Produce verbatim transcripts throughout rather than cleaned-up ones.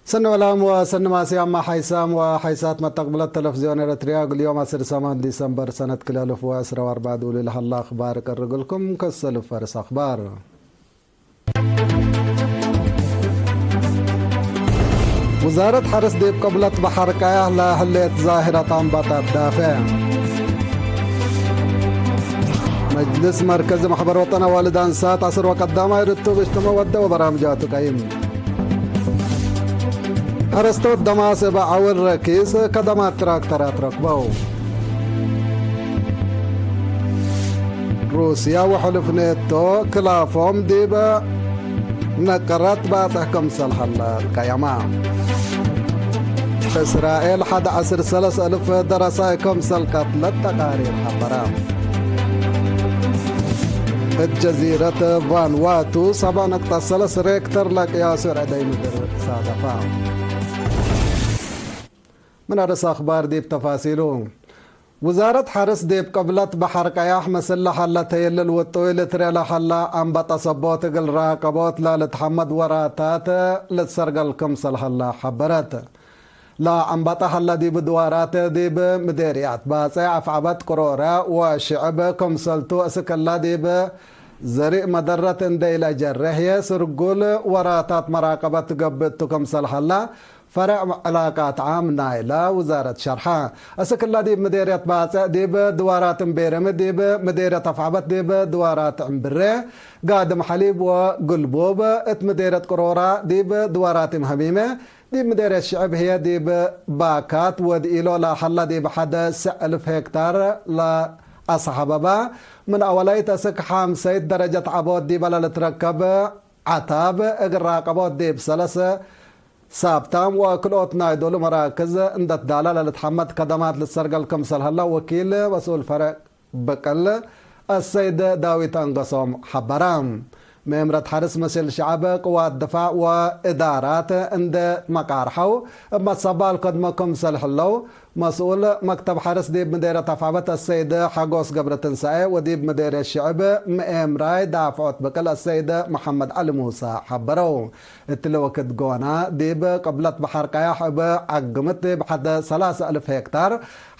ሰኒ ወላም ወሰኒ ማስያማ ሓይሳም ወሓይሳት መተቅብለት ተለፍዝዮን ኤረትርያ፣ እግል ዮም ዐስር ሰማን ዲሰምበር ሰነት ክልኤ አልፍ ወዐስረ ወአርበዕ ዱሊ ለሀላ አኽባር እቀርግልኩም። ከሰል ፈርስ አኽባር። ውዛረት ሐርስ ዲብ ቅብለት በሐር ቀያሕ ለህሌት ዛህረት አንበጣ ትዳፌዕ። መጅልስ መርከዚ መሕበር ወጠን አዋልድ አንሳት ዐስር ወቀዳማይ ርቱብ እጅትመ ወደ ወበራምጃቱ ቀይም። ሐረስቶት ደማስ እበ ዐውል ረኪስ ከደማት ትራክተራት ረክበው። ሩስያ ወሕሉፍ ኔቶ ክላፎም ዲብ ነቀራት ባጽሕ ክምሰል ሀለ ትቀየመ። እስራኤል ሐድ ዐስር ሰለስ አልፍ ደረሳይ ክምሰል ቀትለት ተቃሪር ሐበረ። እት ጀዚረት ቫንዋቱ ሰብዓ ነቅጠ ሰለስ ሬክተር ለቅያሱ ርዕዳይ ምድር ሳደፋ። ምን አርስ አኽባር ዲብ ተፋሲሉ። ውዛረት ሐርስ ዲብ ቅብለት በሐር ቀያሕ ምስል ለሀለ ተየልል ውጡይ ልትርኤ ለሀለ አንበጣ ሰቦት እግል ራቀቦት ለልትሐመድ ወራታት ልትሰርገል ክምሰል ሀለ ሐበረት። ለአንበጣ ሀለ ዲብ ድዋራት ዲብ ምዴርያት ባጽዕ፣ አፍዐበት፣ ቅሮረ ወሽዕብ ክምሰልቱ፣ እስክ እለ ዲብ ዘርእ መደረት እንዴ ኢለአጀሬ ህዬ ስርጉል ወራታት መራቀበት ገብእ ቱ ክምሰል ሀለ ፈርዕ ዕላቃት ዓም ናይለ ውዛረት ሸርሐ። እስክ እለ ዲብ ምዴርየት ባጽዕ ዲብ ድዋራት እምቤርም፣ ዲብ ምዴርየት አፍዐበት ዲብ ድዋራት ዕምብሬ፣ ጋድም ሐሊብ ወግልቡብ፣ እት ምዴርየት ቅሮረ ዲብ ድዋራት እም ሀሚመ፣ ዲብ ምዴርየት ሽዕብ ህዬ ዲብ ባካት ወድኢሎ ለሀለ ዲብ ሐደ ሰዕ እልፍ ሄክታር ለአሰሐበበ፣ ምን አወላይት እስክ ሐምሰይት ደረጀት ዐቦት ዲበ ለልትረከብ ዐታብ እግል ራቀቦት ዲብ ሰለስ ሳብታም ወክልኦት ናይ ዶሉ መራክዝ እንደ ትዳለ ለልትሐመድ ከደማት ልትሰርገል ክምሰል ሀለ ወኪል መስኡል ፈርዕ ብቅል አሰይድ ዳዊት አንገሶም ሐበረ። ምእምረት ሐርስ ምስል ሸዐብ፣ ቅዋት ድፋዕ ወእዳራት እንዴ መቃርሐው እብ መትሰባል ከድመ ክምሰል ህለው፣ መስኡል መክተብ ሐርስ ዲብ ምዴርየት አፍዐበት አሰይድ ሐጎስ ገብረትንሳኤ ወዲብ ምዴርየት ሽዕብ ምእምራይ ዳፍዖት ብቅል አሰይድ መሐመድ ዐሊ ሙሳ ሐበረው። እትሊ ወክድ ጎና፣ ዲብ ቅብለት በሐር ቀያሕ እብ ዐግምት ዲብ ሐደ ሰላሰ እልፍ ሄክታር፣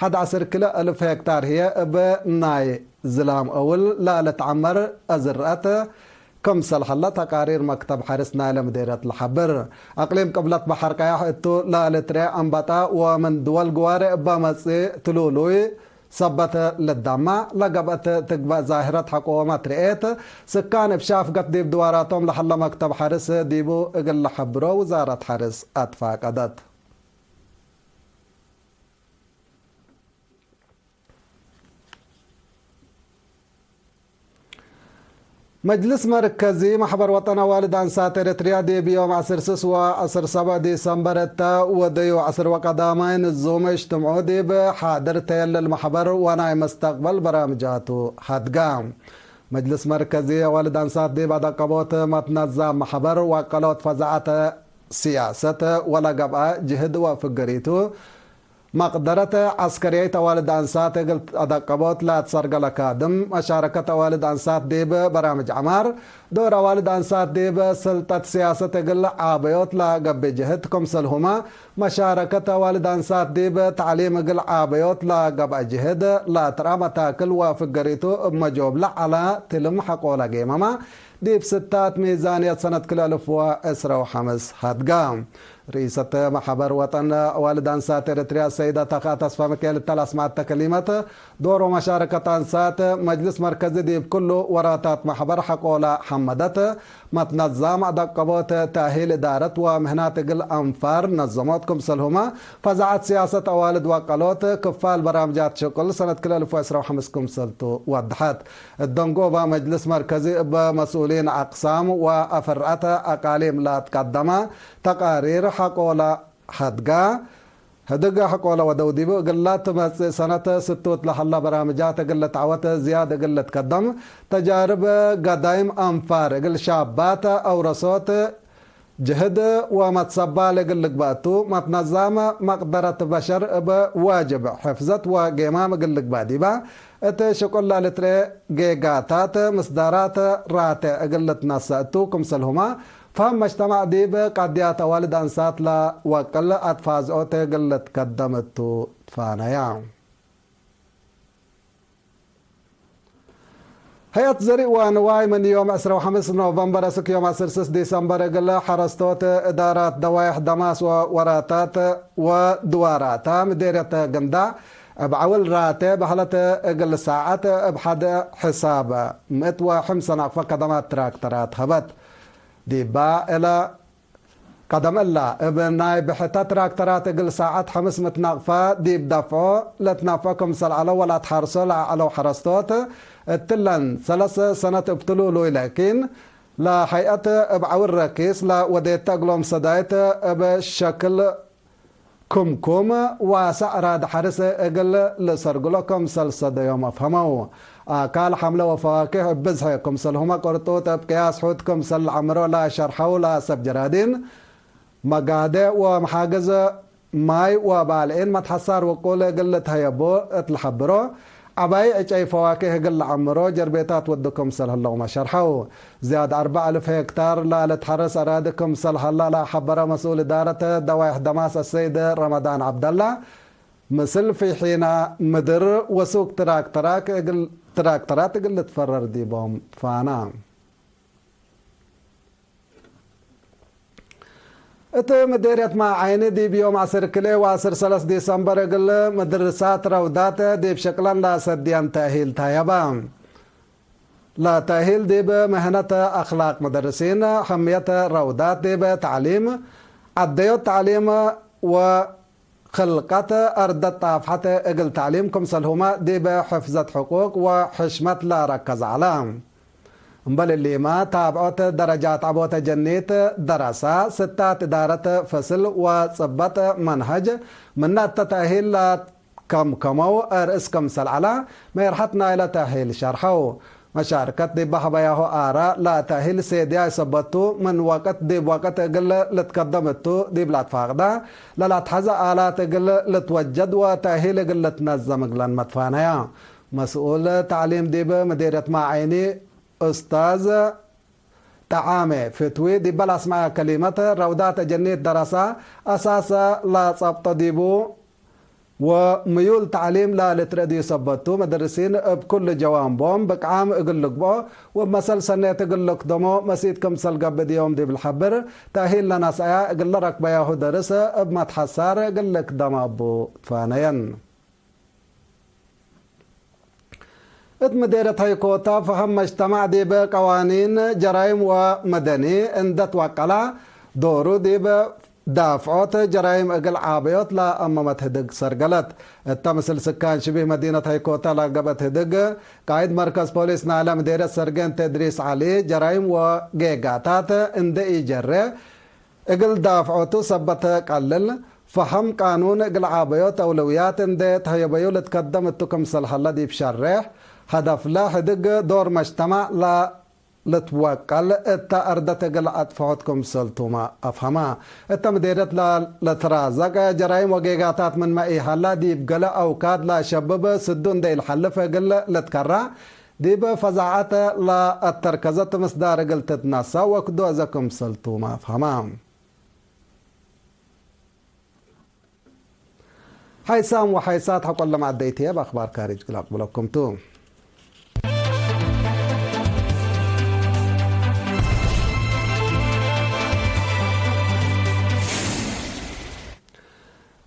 ሐድ ዐስር ክልኤ እልፍ ሄክታር ህዬ እብ ናይ ዝላም እውል ለልትዐመር አዝርአት ክምሰል ሀለ ተቃሪር መክተብ ሐርስ ናይለ ምዴርየት ለሐብር። አቅሊም ቅብለት በሐር ቀያሕ እቱ ለልትርኤ አንበጣ ወምን ድወል ግዋሬ እበ መጽእ ትሉሉይ ሰበት ልዳማ ለገብአት ትግበእ ዛህረት ሐቆ መትርኤት ስካን እብ ሻፍገት ዲብ ድዋራቶም ለሀለ መክተብ ሐርስ ዲቡ እግል ለሐብሮ ውዛረት ሐርስ አትፋቀደት። መጅልስ መርከዚ መሕበር ወጠን አዋልድ አንሳት ኤረትርያ ዲብ ዮም ዐስር ስስ ወዐስር ሰብዕ ዲሰምበር እተ ወደዩ ዐስር ወቀዳማይ ንዙም እጅትምዑ ዲብ ሓድር ተየልል መሕበር ወናይ መስተቅበል በራምጃቱ ሀድጋ። መጅልስ መርከዚ አዋልድ አንሳት ዲብ አደቀቦት መትነዛም መሕበር ወአቀሎት ፈዛዐተ ሲያሰት ወለገብአ ጅህድ ወፍግሪቱ መቅደረት ዐስከርየት አዋልድ አንሳት እግል አደቀቦት ለአትሰርገለ ካድም፣ መሻረከት አዋልድ አንሳት ዲብ በራምጅ ዐማር፣ ዶር አዋልድ አንሳት ዲብ ስልጠት ሲያሰት እግል ዓበዮት ለገብእ ጅህድ ክምሰልሁመ፣ መሻረከት አዋልድ አንሳት ዲብ ተዕሊም እግል ዓበዮት ለገብአ ጅህድ ለአትርአ መታክል ወፍገሪቱ እብ መጆብለ ዐለ ትልም ሐቆለ ጌመመ፣ ዲብ ስታት ሚዛንየት ሰነት ክልኤ አልፍ ወዕስረ ወሐምስ ሀድጋ። ርኢሰት መሕበር ወጠን አዋልድ አንሳት ኤረትርያ ሰይደ ተኽአ ተስፋ ሚካኤል እተ ለአስመዐተ ከሊመት፣ ዶር ወመሻረከት አንሳት መጅልስ መርከዚ ዲብ ክሉ ወራታት መሕበር ሐቆለ ሐመደት። መትነዛም አደቀቦት ተእሂል እዳረት ወምህናት እግል አንፋር ነዘሞት ክምሰልሁመ፣ ፈዛዐት ሲያሰት አዋልድ ወአቀሎት ክፋል በራምጃት ሽቁል ሰነት ክልኤ አልፍ ወዕስረ ወሐምስ ክምሰልቱ ወደሐት። እት ደንጎበ መጅልስ መርከዚ እበ መስኡሊን አቅሳም ወአፈርዐተ አቃሊም ለአትቀደመ ተቃሪር ሐቆለ ሀድጋ። ህድግ ሐቆለ ወደው ዲቡ እግል ለትመጽእ ሰነት ስቱት ለሀለ በራምጃት እግል ልትዐወት ዝያድ እግል ልትከደም፣ ተጃርብ ገዳይም አንፋር እግል ሻባት አውረሶት ጅህድ ወመትሰባል እግል ልግበእ ቱ፣ መትነዛም መቅደረት በሸር እብ ዋጅብ ሕፍዘት ወጌማም እግል ልግበእ ዲበ፣ እት ሽቁል ለልትርኤ ጌጋታት ምስዳራት ራቴዕ እግል ልትነሰእ ቱ፣ ክምሰልሁመ ፈሀም መጅተማዕ ዲብ ቀድያት አዋልድ አንሳት ለወቅል አትፋዝዖት እግል ልትከደም እቱ ትፋነያ። ሀይአት ዘሪእ ወንዋይ ምን ዮም ዕስራ ወሐምስ ኖቨምበር እስክ ዮም ዐስር ስስ ዲሰምበር እግል ሐረስቶት፣ እዳራት ደዋይሕ ደማስ ወወራታት ወድዋራታ ምዴርየት ገንዳዕ እብ ዐውል ራቴ በህለት እግል ሳዐት እብ ሐድ ሕሳብ ምእት ወሐምሰ ናቅፈ ከደማት ትራክተራት ሀበት። ዲባ እለ ቀደም እለ፣ እብ ናይ ብሕተ ትራክተራት እግል ሳዐት ሐምስ ምትናቅፈ ዲብ ደፍዖ ለትነፍዖ ክምሰል ዐለው ወለአትሐርሶ ለአዐለው ሐረስቶት እትለን ሰለስ ሰነት እብ ትሉሉይ ላኪን፣ ለሀይአት እብ ዐውል ረኪስ ለወዴተ እግሎም ሰዳይት እብ ሸክል ክምኩም ዋሰዕ ራድ ሐርስ እግል ልሰርግሎ ክምሰል ሰደዮም አፍሀመው። አካል ሐምለ ወፈዋኬሕ እብ ብዝሐ ክምሰልሁመ ቅርጡጥ እብ ቅያስ ሑት ክምሰል ለዐምሮ ለሸርሐው ለሰብ ጀራዲን፣ መጋዴ ወመሓግዝ ማይ ወባልዒን መትሐሳር ውቁል እግል ልትሀየቡ እት ለሐብሮ፣ ዐባይ ዕጨይ ፈዋኬሕ እግል ለዐምሮ ጀርቤታት ወዱ ክምሰል ህለውመ ሸርሐው። ዝያድ አርበዕ አልፍ ሄክታር ለልትሐረስ አራዲ ክምሰል ሀላ ለሐበረ መስኡል እዳረት ደዋይሕ ደማስ አሰይድ ረመዳን ዐብደላ፣ ምስል ፊሒና ምድር ወሱቅ ትራክተራክ እግል፣ ትራክተራት እግል ልትፈረር ዲቦም ትፋና። እት ምዴርየት ማዐይኒ ዲብ ዮም ዐስር ክልኤ ወዐስር ሰለስ ዲሰምበር እግል ምድርሳት ረውዳት ዲብ ሸቅለን ለሰድየን ተእሂል ተሀየበ። ለተእሂል ዲብ ምህነት አክላቅ መደርሲን፣ ሕምየት ረውዳት ዲብ ተዕሊም፣ ዐደዮት ተዕሊም ወክልቀት አርደት ጣፍሐት እግል ተዕሊም ክምሰልሁመ ዲብ ሕፍዘት ሕቁቅ ወሕሽመት ለረከዘ ዐለ። እምበል እሊመ፣ ታብዖት ደረጃት ዐቦተ ጀኒት ደረሳ፣ ስታት እዳረት ፈስል ወጽበጥ መንሀጅ ምነ እተ ተእሂል ለከምከመው ርእስ ክምሰል ዐለ፣ ሜርሐት ናይለ ተእሂል ሸርሐው። መሻርከት ዲብ ሀበያሁ አራ ለተእሂል ሴድያይ ሰበት ቱ፣ ምን ወቅት ዲብ ወቅት እግል ልትከደም እቱ ዲብ ለአትፋቅደ ለለአትሐዘ አላት እግል ልትወጀድ ወተእሂል እግል ልትነዘም እግለን መትፋነያ። መስኡል ተዕሊም ዲብ ምዲርየት ማዐይኒ ኡስታዝ ጠዓመ ፍትዊ ዲበ ለአስመዐ ከሊመት፣ ረውዳት አጀኒት ደረሳ አሳሰ ለጸብጦ ዲቡ ወምዩል ተዕሊም ለልትረአዩ ሰበት ቱ፣ መደርሲን እብ ኩሉ ጀዋንቦም ብቅዓም እግል ልግብኦ ወመሰል ሰኔት እግል ልክደሞ መሲት ክምሰል ገብእ ዮም ዲብ ለሐብር፣ ተእሂል ለነስአያ እግል ለረክበያሁ ደርስ እብ መትሐሳር እግል ልክደም አቡ ትፋነየን። እት ምዴርየት ሀይኮታ ፈሀም መጅተማዕ ዲብ ቀዋኒን ጀራይም ወመደኒ እንዴ ትወቀላ፣ ዶሩ ዲብ ዳፍዖት ጀራይም እግል ዓበዮት ለአመመት ህድግ ሰርገለት። እተ ምስል ስካን ሽቢህ መዲነት ሀይኮታ ለገብአት ህድግ፣ ቃይድ መርከዝ ፖሊስ ናይለ ምዴርየት ሰርጌንት እድሪስ ዐሊ፣ ጀራይም ወጌጋታት እንዴ ኢጀሬ፣ እግል ዳፍዖቱ ሰበት ቀልል፣ ፈሀም ቃኑን እግል ዓበዮት አውለውያት እንዴ ተሀየበዩ ልትከደም እቱ ክምሰል ሀለ ዲብ ሸሬሕ፣ ሀደፍለ ህድግ ዶር መጅተማዕ ለልትወቀል እተ አርደት እግል አጥፍሖት ክምሰልቱመ አፍሀመ። እተ ምዴርየት ለልትራዘቅ ጀራይም ወጌጋታት ምንመ ኢሀላ ዲብ ገሌ አውካድ ለሸብብ ስዱ እንዴ ኢልሐልፍ እግል ልትከራ፣ ዲብ ፈዛዐት ለአተርከዘት ምስዳር እግል ትትነሰእ ወክዱ አዜ ክምሰልቱመ አፍሀመ። ሓይሳም ወሓይሳት ሐቆለ መዐደይትየ በአክባር ካሪጅ እግል አቅብለኩም ቱ።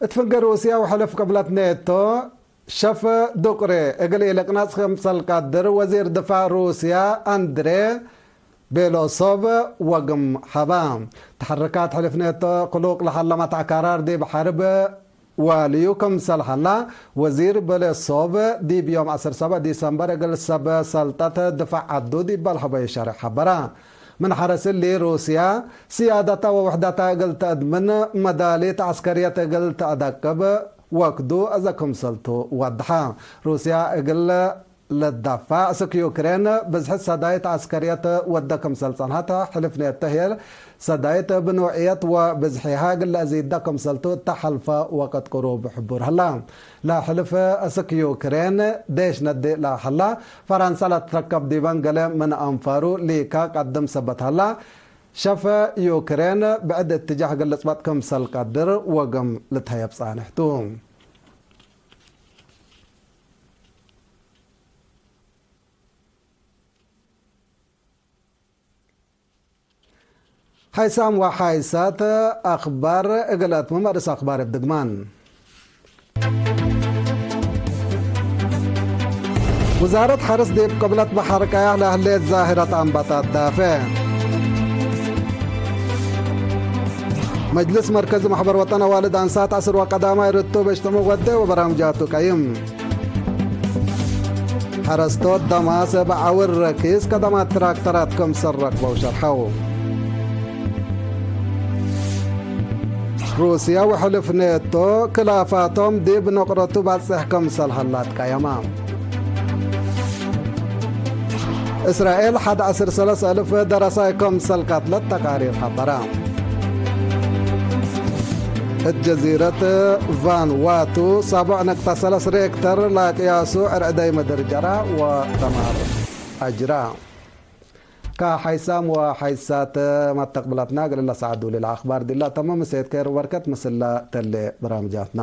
እት ፍንጌ ሩስያ ወሐልፍ ቅብለት ኔቶ፣ ሸፍ ዱቅሬ እግል ኢልቅነጽ ክምሰል ቀድር ወዚር ድፋዕ ሩስያ አንድሬ ቤሎሶቭ ወግም ሀባ። ተሐርካት ሕልፍ ኔቶ ክሉቅ ለሀለ መትዐ ቀራር ዲብ ሐርብ ዋልዩ ክምሰል ሀላ፣ ወዚር ቤሎሶቭ ዲብ ዮም ዐስር ሰብዕ ዲሰምበር እግል ሰብ ሰልጠት ድፋዕ ዐዱ ዲብ ለሀበዩ ሸሬሕ ሐበረ። ምን ሐርስ እሊ፣ ሩስያ ስያደታ ወውሕደታ እግል ተአድምን፣ መዳሊት ዐስከርየት እግል ተአደቅብ ወክዱ አዜ ክምሰልቱ ወድሐ። ሩስያ እግል ልትዳፋዕ፣ እስክ ዩክሬን ብዝሒ ሰዳይት ዐስከርየት ወደ ክምሰል ጸንሐት፣ ሕልፍ ኔቶ ህዬ ሰዳይት ብኑዕየት ወብዝሒሃ እግል ለአዚደ ክምሰልቱ እተ ሐልፈ ወቅት ቅሩብ ሕቡር ሀላ። ለሕልፍ እስክ ዩክሬን ዴሽ ነዴ ለሀላ፣ ፈረንሰ ለትትረከብ ዲበን ገሌ ምን አንፋሩ ሊካ ቀድም ሰበት ሀላ። ሸፈ ዩክሬን ብዕድ እትጃህ እግል ልጽበጥ ክምሰል ቀድር ወግም ልትሀየብ ጻንሕ ቱ። ሐይሳም ወሓይሳት አኽባር እግል አትምም አርእስ አኽባር እብ ድግማን። ውዛረት ሐርስ ዲብ ቅብለት በሐር ቀያሕ ለህሌት ዛህረት አንበጣት ዳፌ። መጅልስ መርከዚ መሕበር ወጠን አዋልድ አንሳት ዐስር ወቀዳማይ ርቱ በሽተመ ወዴ ወበራምጃቱ ቀይም። ሐረስቶት ደማስ እብ ዐውር ረኪስ ከደማት ትራክተራት ክምሰል ረክበው ሸርሐው። ሩስያ ወሕልፍ ኔቶ ክላፋቶም ዲብ ነቅረቱ ባጽሕ ክምሰል ሀላ ትቀየማ። እስራኤል ሐድ ዐስር ሰለስ አልፍ ደረሳይ ክምሰል ቀትለት ተቃሪር ሐበራ። እት ጀዚረት ቫንዋቱ ሳቡዕ ነቅጠ ሰለስ ሬክተር ለቅያሱ ዕርዕደይ ምድር ጀራ ወደማር አጅራ። ከሐይሳም ወሐይሳት መተቅብለትና እግል ለሰዓዱ ለአኽባር ዲላ ተምም። እሴት ከይር ወበርከት ምስለ ተሌ በራምጃትና።